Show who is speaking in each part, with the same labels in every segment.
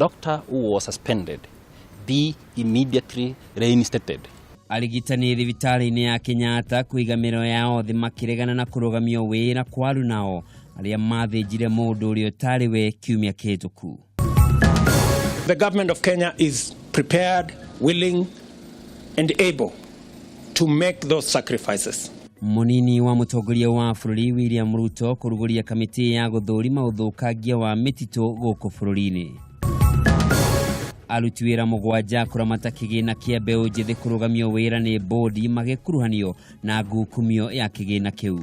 Speaker 1: Doctor who was suspended be immediately reinstated.
Speaker 2: Arigitani thibitarĩ-inĩ ya Kenyatta kũiga mĩromo yao thĩ makĩregana na kũrũgamio wĩra kwa arunao arĩa mathĩnjire mũndũ ũrĩa ũtarĩ we kiumia kĩhĩtũku.
Speaker 3: The government of Kenya is prepared, willing, and able to make those sacrifices.
Speaker 2: Mũnini wa mũtongoria wa bũrũri William Ruto kũrugũria kamĩtĩ ya gũthũrima ũthũkangia wa mĩtitũ gũkũ bũrũri-inĩ. Aruti wĩra 7 kũramata kĩgĩna kĩa mbeũ njĩthĩ kũrũgamio wĩra nĩ bodi magĩkuruhanio na ngukumio ya kĩgĩna kĩu.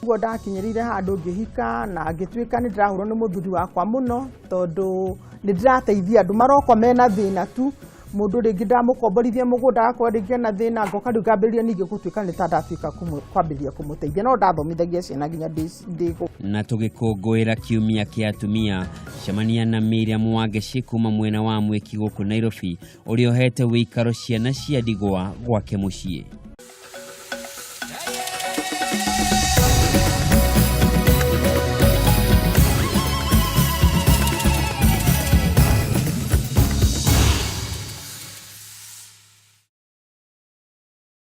Speaker 4: Guo ndakinyĩrĩire handũ ngĩhika na ngĩtuĩka nĩ ndĩrahũrwo nĩ mũthuri wakwa mũno, tondũ nĩ ndĩrateithia andũ marokwa mena thĩna tu. Mũndũ rĩngĩ ndamũkomborithia mũgũnda, agakorwo rĩngĩ ena thĩna, ngoka rĩu ngambĩrĩria ningĩ gũtuĩka nĩ ta ndatuĩka kwambĩrĩria kũmũteithia, no ndathomithagia ciana nginya ndĩ
Speaker 2: Na tũgĩkũngũĩra kiumia kĩa atumia, cemania na Miriam Wangeci kuma mwena wa Mwĩki gũkũ Nairobi, ũrĩa ũhete wĩikaro ciana cia ndigwa gwake mũciĩ.